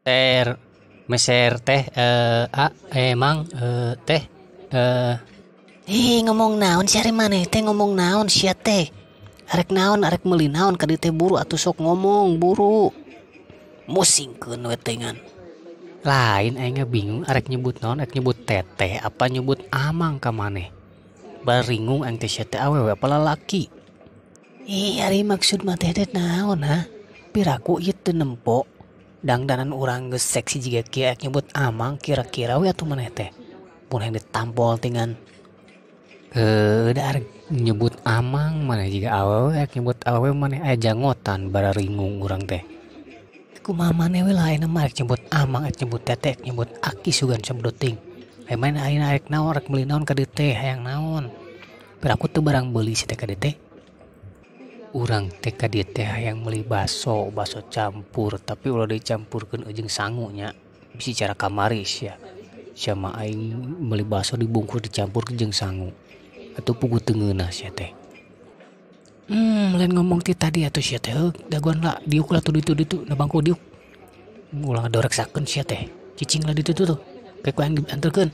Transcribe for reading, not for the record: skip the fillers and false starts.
Ter meser teh a emang teh Ih, ngomong naon sih ari maneh teh, ngomong naon sia teh? Arek naon, arek meuli naon ka dieu teh, buru atuh sok ngomong buru. Musingkeun we teh ngan. Lain, aing bingung arek nyebut naon, arek nyebut teteh apa nyebut amang ka maneh. Baringung aing teh, sia teh awewe apa lalaki. Ih, ari maksud mah teh naon, ha? Piraku ieu teu nempo. Dangdanan urang geus seksi jiga kieu arek nyebut amang, kira-kira we atuh maneh teh. Mun hayang ditampol tingan. Da arek nyebut amang maneh jiga awewe, arek nyebut awewe maneh aya jangotan, bararingung urang teh. Kumaha maneh we lah, ayeuna mah arek nyebut amang, arek nyebut teteh, arek nyebut aki sugan sabdo ting. Aya maneh ayeuna arek naon, arek meuli naon ka dieu teh, hayang naon? Piraku teu barang beuli si teh ka dieu teh. Urang teh ka dieu teh hayang meuli baso, baso campur, tapi ulah dicampurkeun jeung sangu nya. Bisi cara kamari sia. Sia mah aing meuli baso dibungkus dicampur jeung sangu. Atuh puguh teu ngeunah sia teh. Lain ngomong ti tadi atuh sia teh, heuh, dagoan lah, diuk lah tuh ditu ditu, na bangku diuk. Ulah ngadoreksakeun sia teh. Cicing lah ditu tuh. Kayak ku aing dianterkeun.